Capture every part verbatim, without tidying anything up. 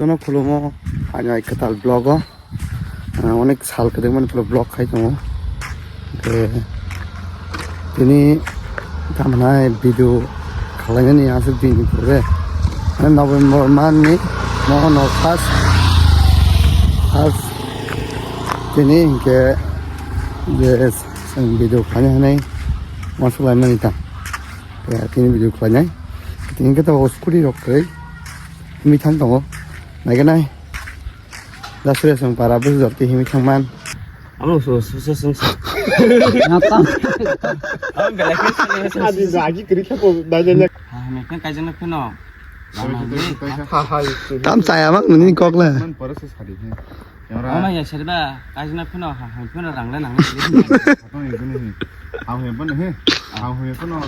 Jono khulumo, ani ai kwtal vlog o. Ah, onek sal kwdwkmani vlog khai tongo. Hwnkhe tini tamhinai video khwlainani aswk din pore. November month ni mohor no first, first tini hwnkhe je chwng video khlaina hinwi uansuk laimani ta. Tini video khlainai. Tini khe tabuk scooty rok kwrwi himwi thang tongo. Naigenai. Da sure song para bus dor ti himi thangman. Amo so so so so. Ngapa? Amo belai khe sani sani. Adi lagi kri khapo da da da. Ha, me kan kaijana pheno. Ha ha. Tam chaya mang nini kok la. Man para se sadi he. Ama ya serba kaijana pheno ha ha pheno rang la nang. Ang he pheno he. Ang he pheno he. Ang he pheno.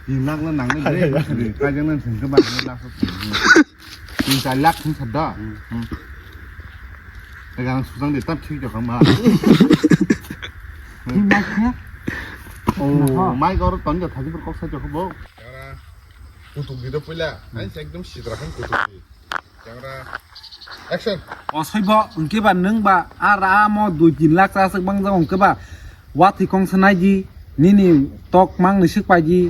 Tin lakh la nang le. Kaijana sengke ba lakh. Tin char lakh thung sadda. Hmm. Egang sujang de tam thik jokha ma. Tin lakh khe? Oh, mai gor ton ja thaji por kok sa jokha bo. Kutuk di do puila. Ai ekdom sidra khan kutuk di. Camera. Action. O soibo hwnkhe ba nwng ba a ra mo dui tin lakh cha aswk bang jagong hwnkhe ba. Watwi kongsa naidi, nini tok mangni swk paidi,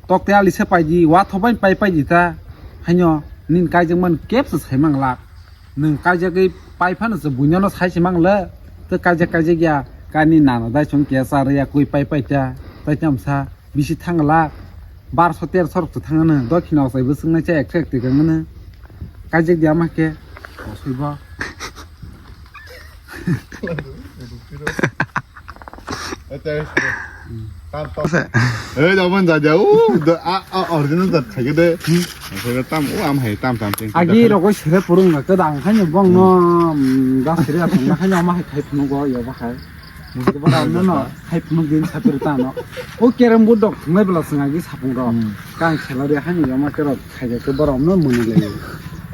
tok tei ali swk paidi, wathok bai pai paidi ta, haino nini kaijakmani kebsa saimang lak. Nwng kaijagwi pai phano se buinono sai se mang le, tei kaijak kaijak ya, kani nana dai chwng keya cha rwya kwi pai pai ta, tei tamsa bisi thang lak, barso terso rok se thang ano, dokhino sai bwswk nai cha ekso ektwi kang ano, kaijak di ama khe, bosoi bo. Eh, da ban jaja, uh, da, a, a, original jat khai de. Khai tam, uh, am hai tam tam ting. Agi rokoi sere purung na kedang khai bong no, mm, da sere atong na khai ma hai khai phunu go yo ba khai. Mungkin ba no no khai phunu din sapir ta no. O kerem bu dok thungai bela sing agi sapung ro. Hmm. Kang khela de hai yo ma kero. Khaijak khe borok no mwnwi lai.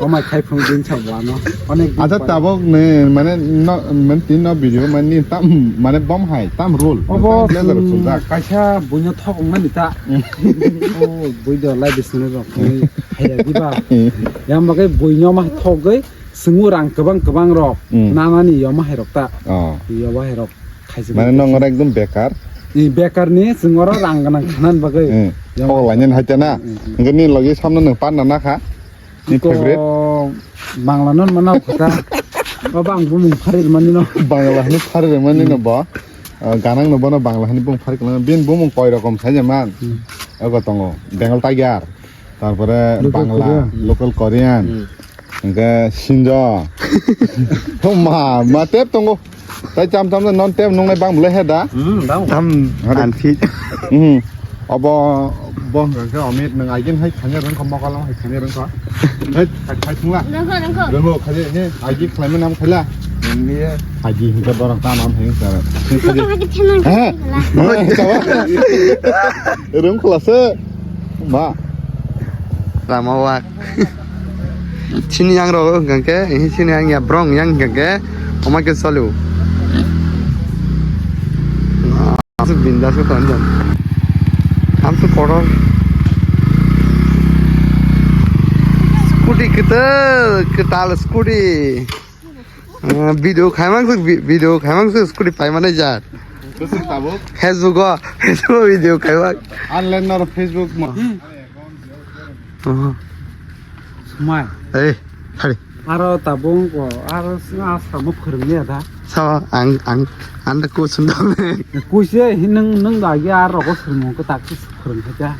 Omai khai phung din sa bo ano. Onek din. Acha pore. Tabok ni mane no, mane tin no video mane tam mane bom hai tam rule. Obo, tam blazer, mm, chujak. Kaisa buino thok wngmani ta. Mm. O bui do lai bisni rok ni khaijak diba. Mm. Yang bagai buino ma thogwi swngo rang kwbang kwbang rok. Mm. Nanani yo ma hai rok ta. Oh. Yo ma hai rok. Khaijak mane nong oro ekdom bekar. Ni bekar ni chwng oro rang gwnang khanan bagwi. Hmm. Yang kok lainani haita na. Hmm, hmm. Hwnkhe ni logi samno nwng pan na nakha. Ni ko favorite. Bangla non mana kota. Baba ang bumung pharir mani no. Bangla hwnwi pharir mani no bo. Ah, ganang no bono Bangla hwnwi bumung pharir kwlangma. Bin bumung koi rokom sai man. Hmm. Ego tongo. Bengal Tiger. Tarpore local Bangla, Korean. Hmm. Local Korean. Hmm. Hwnkhe sinjo. Ma, ma tep tongo. Tai cham cham non tep nungnai bang bwlai he da? Hmm, bang. Tam hade. Anphi. Hmm. Obo, bo hwnkhe Amit nwng agin hai khanya rwngkha, mokalang hai khanya rwngkha. Hai, hai, hai thungla. Rwngkha, rwngkha. Rwngo, khaje, he, agi khlaima nam khaila. Nini agi hwnkhe borok ta nam hai wngkha. Rwngkha, hai thengno. He? Rwngkha se. Ma. Lama wak. Chini yang rok hwnkha khe, chini yang ya brong yang hwnkha khe, oma khe solu. Aswk bindas khe tonjon. Hamswk kotor. Scooty kwtal, kwtal scooty. Ah, video khaimang suk, vi-, video khaimang suk scooty paimani jar. Kusuk tabuk. Facebook o, Facebook o video khaimang. Online nor Facebook mo. Oho. Smai. Eh, hari. Aro tabuk ko, aro s-, a samo phwrwngni ada. Sao, ang, ang, ang da kusun da. Kuise, hi nung, nung da ya aro ko phwrwng ko tak phwrwng kha.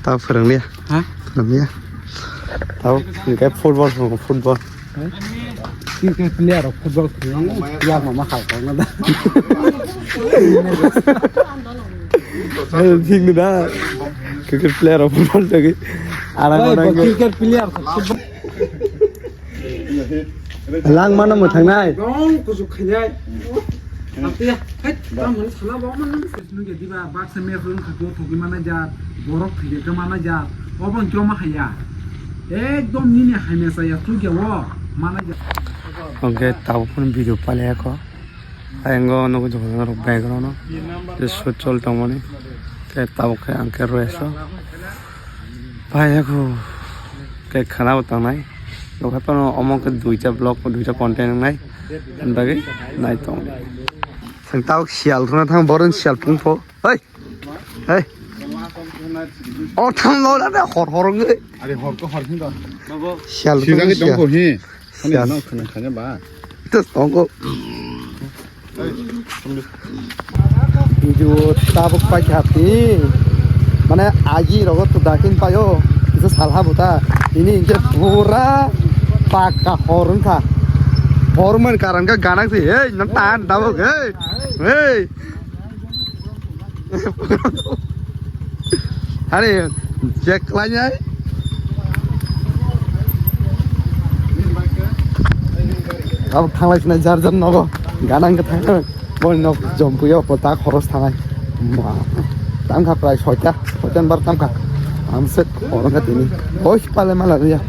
Ta phwrwngni. Ha? Phwrwngni. Tao, hwnkhe football, football. Cricket player rok football khwlwng ya mama hai kok na da. Thik da. Cricket player rok football tagi. Ara ko cricket player rok football. Lang mano mwthangnai. Dong kusuk khainai. Atiya, hai, tam hwn sana bo man. Nungke diba baksa me rung kha go thogi mana ja, borok thige ke mana ja, obo hwnkhe omo haya. Ekdom nini haimesa ya chukya o mana ja. Hwnkhe tabuk phano video palai ya kho. Ayang o nugo jogo rok background o. Je shoot chol tongmani. Khe tabuk khe ang khe rest o. Pai ya kho. Khe khana bo tangnai. Tongkha tono omo khe duita vlog, duita content wngnai. Ani bagwi nai tong. Seng tao sial rwna thang, boron sial pungpho. Hei! Hei! O tham lo na hor hor wngwi. Are hor ko hor hin do. Sial Sijak rwna tong ko sial. Hi. Sial. Khana khana ba. Ito tong ko. Video tabuk paikha tini. Mane agi rogo tu dakin payo. Kisa salha buta. Ini inke pura pakka hor wngkha. Hor man karan ka ganak si. Hey, nan tan tabuk. Hey. Hey. Are, check lainai. Abo thanglai sinai jar jar nogo. Ganang ke thanglai. Boni nok jompuyo pota khoros thanglai. Ma, tangkha prai soita, soita bar tangkha. Amse khorang ka tini. Oi, pale mala ya.